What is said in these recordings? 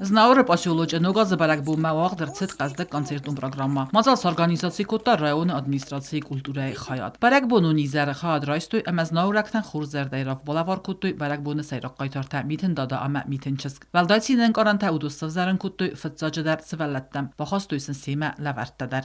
Знауыры поселочы Ног азы бӕрӕгбонмӕ уагъд ӕрцыд хъӕздыг концертон программӕ. Мадзал сорганизаци кодта районы администрацийы культурӕйы хайад. Бӕрӕгбонон изӕры хайад райстой ӕмӕ знауырӕгтӕн хорз зӕрдӕйы балӕвар кодтой бӕрӕгбоны сӕйраг хъайтартӕ Митын Дада ӕмӕ Митын чызг. Уӕлдай цинӕнкъарӕнтӕ уыдон сӕвзӕрын кодтой фыццаджыдӕр сывӕллӕттӕм, бахастой сын семӕ лӕвӕрттӕ дӕр.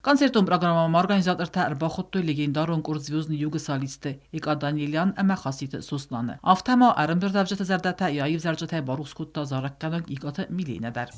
Концертон программӕмӕ организатортӕ ӕрбахуыдтой легендарон къорд «Звездный юг»-ы солистты Икъа Данелян ӕмӕ Хаситы Сосланы. Афтӕ ма ӕрӕмбырдуӕвджыты зӕрдӕтӕ йӕ аив зарджытӕй барухс кодта зарӕггӕнӕг Икъаты Миленӕ дӕр.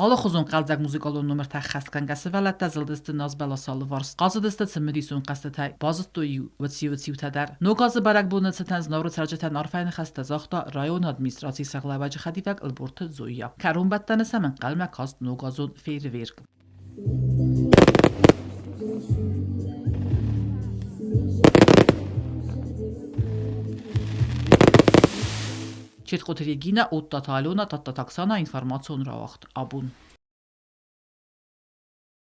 Алыхуызон хъӕлдзӕг музыкалон номыртӕ ӕххӕстгӕнгӕ сывӕллӕттӕ зылдысты назбӕласы алыварс, хъазыдысты цымыдисон хъӕзтытӕй, базыдтой-иу уыциу-уыциутӕ дӕр. Ног азы бӕрӕгбоны цытӕн Знауыры цӕрджытӕн арфӕйы ныхӕстӕ загъта районы администрацийы сӕргълӕууӕджы хӕдивӕг Ӕлборты Зоя. Кӕронбӕттӕны сӕм ӕнхъӕлмӕ каст ногазон фейерверк. Четкъоты Регинӕ, Оттаты Алена, Тадтаты Оксана, информацион рауагъд «Абон».